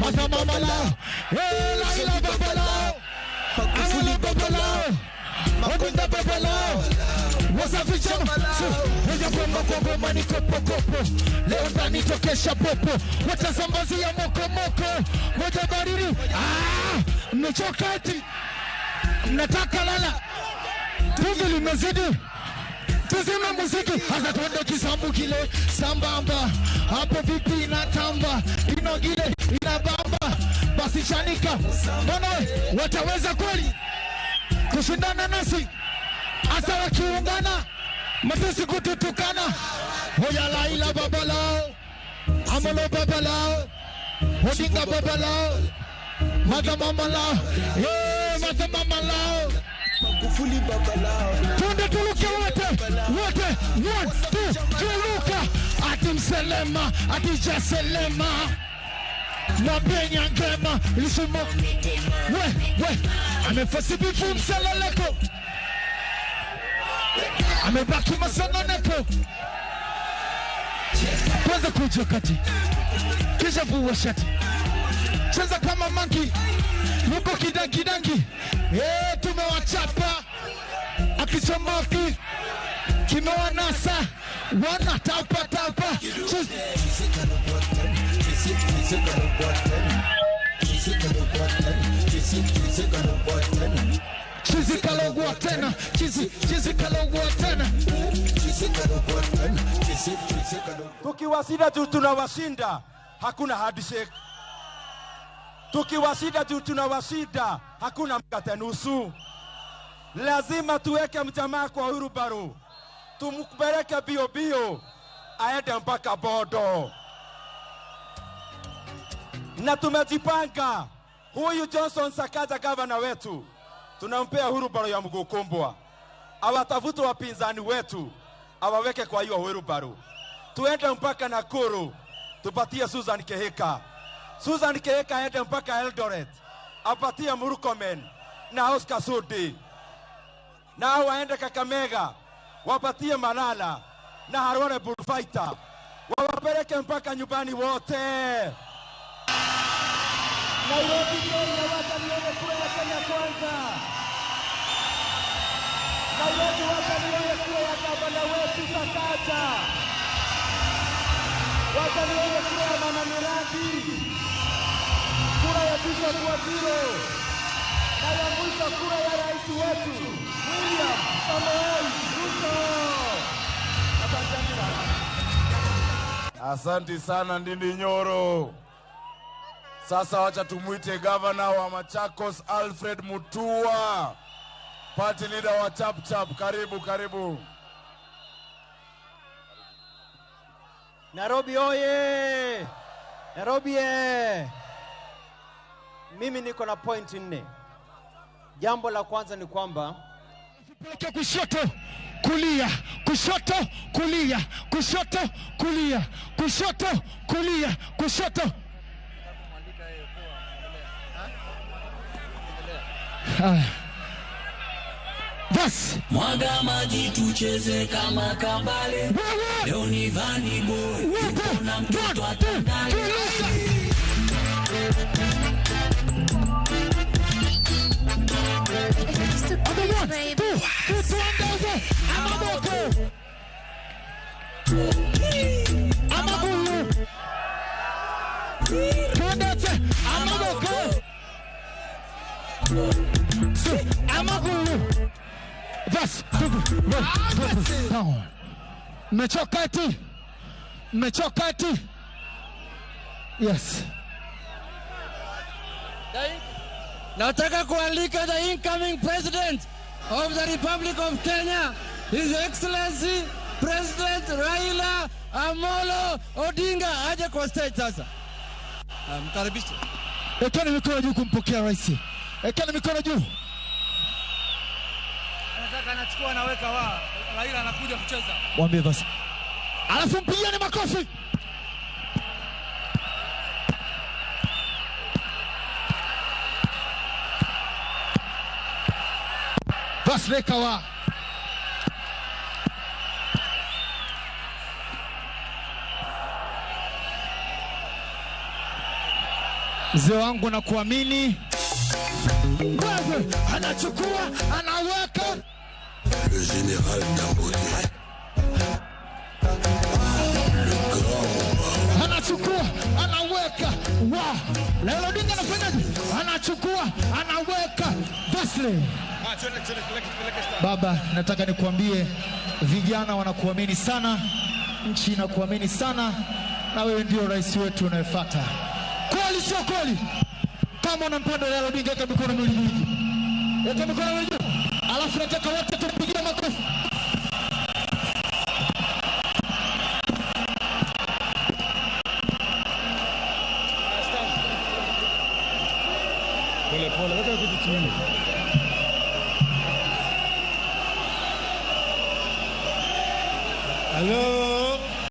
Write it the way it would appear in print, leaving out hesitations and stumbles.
Mata mama lao, Laila baba lao, Amolo baba lao, Odinga baba lao, Wasafi chama, moja bomba kwa bomba ni kopo kopo, leo ndani tokesha popo, watazambazia moko moko, moja baridi, mmechoka eti, mnataka lala, tungi limezidi. Tuzime muziki, hasa tuende kisambu kile, sambamba, hapo vipi inatamba, inogile, inabamba, basi chanika, mbona wataweza kweli kushindana nasi, hasa wakiungana, matusi kututukana, hoya Laila baba lao, Amolo baba lao, Odinga baba lao, Mata mama lao, mata mama lao, Magufuli baba lao. Tunde tuluke wote, wote, 1, 2, tuluka. Ati mselema, ati jaselema. Mwambie nyangema, ilisumo. We, we, amefasibifu mseleleko. Amebaki masononeko. Kwanza kuja kati, kisha vua shati. Cheza kama monkey, yuko kidanki danki. Tumewachapa. Akichomoki, kimewanasa, wana tapa tapa. Chizikalogwa tena, chizikalogwa tena. Tukiwashinda tu tunawashinda, hakuna handshake. Tukiwashinda tu tunawashinda, hakuna mkate nusu. Lazima tuweke mjamaa kwa wheelbarrow, tumpeleke bio bio, aende mpaka Bodo. Na tumejipanga, huyu Johnson Sakaja gavana wetu, tunampea wheelbarrow ya mguu kumbwa. Awatafute wapinzani wetu, awaweke kwa hiyo wheelbarrow. Tuende mpaka Nakuru, tupatie Susan Kihika. Susan Kihika aende mpaka Eldoret, apatie Murkomen na Oscar Sudi. Na waende Kakamega, wapatie Malala na Harore Bullfighter. Wawapeleke mpaka nyumbani wote. Nairobi Kenya, wacha nione kura ya Kenya kwanza. Nairobi, wacha nione kura ya gavana wetu Sakaja. Wacha nione kura ya mama Miradi, kura ya Bishop Waziro, na ya mwisho kura ya rais wetu William Samoei Ruto. Asante sana. Asante sana Ndindi Nyoro. Sasa wacha tumuite governor wa Machakos Alfred Mutua, party leader wa Chap Chap. Karibu, karibu. Nairobi oye! Nairobi ye! Mimi niko na point 4. Jambo la kwanza ni kwamba peleke kushoto, kulia, kushoto, kulia, kushoto, kulia, kushoto, kulia, kushoto. Bas. Mwaga maji tucheze kama kambale. Leo ni Vani Boy, yuko na mtoto atandale. Amaboko. Amaboko. Amaboko. Amaboko. Bas. Mmechoka eti? Mmechoka eti? Yes. Nataka kualika the incoming president of the Republic of Kenya, His Excellency President Raila Amolo Odinga aje kwa stage sasa. Mkaribishe. Ekeni mikono juu kumpokea rais. Ekeni mikono juu. Anataka anachukua anaweka wa Raila anakuja kucheza. Mwambie basi. Alafu mpigiane makofi. Basi leka wa. Mzee wangu nakuamini. Wewe anachukua, anaweka. Le général Dangote. Anachukua, anaweka. Wa Raila Odinga anafanyaje? Anachukua, anaweka. Wesley. Baba, nataka nikuambie vijana wanakuamini sana, nchi inakuamini sana, na wewe ndio rais wetu unayefuata. Kweli sio kweli? Kama unampenda Raila Odinga, weka mikono miwili juu, weka mikono miwili juu, alafu nataka wote tumpigie makofi. Pole pole, weka kitu chini. Hello.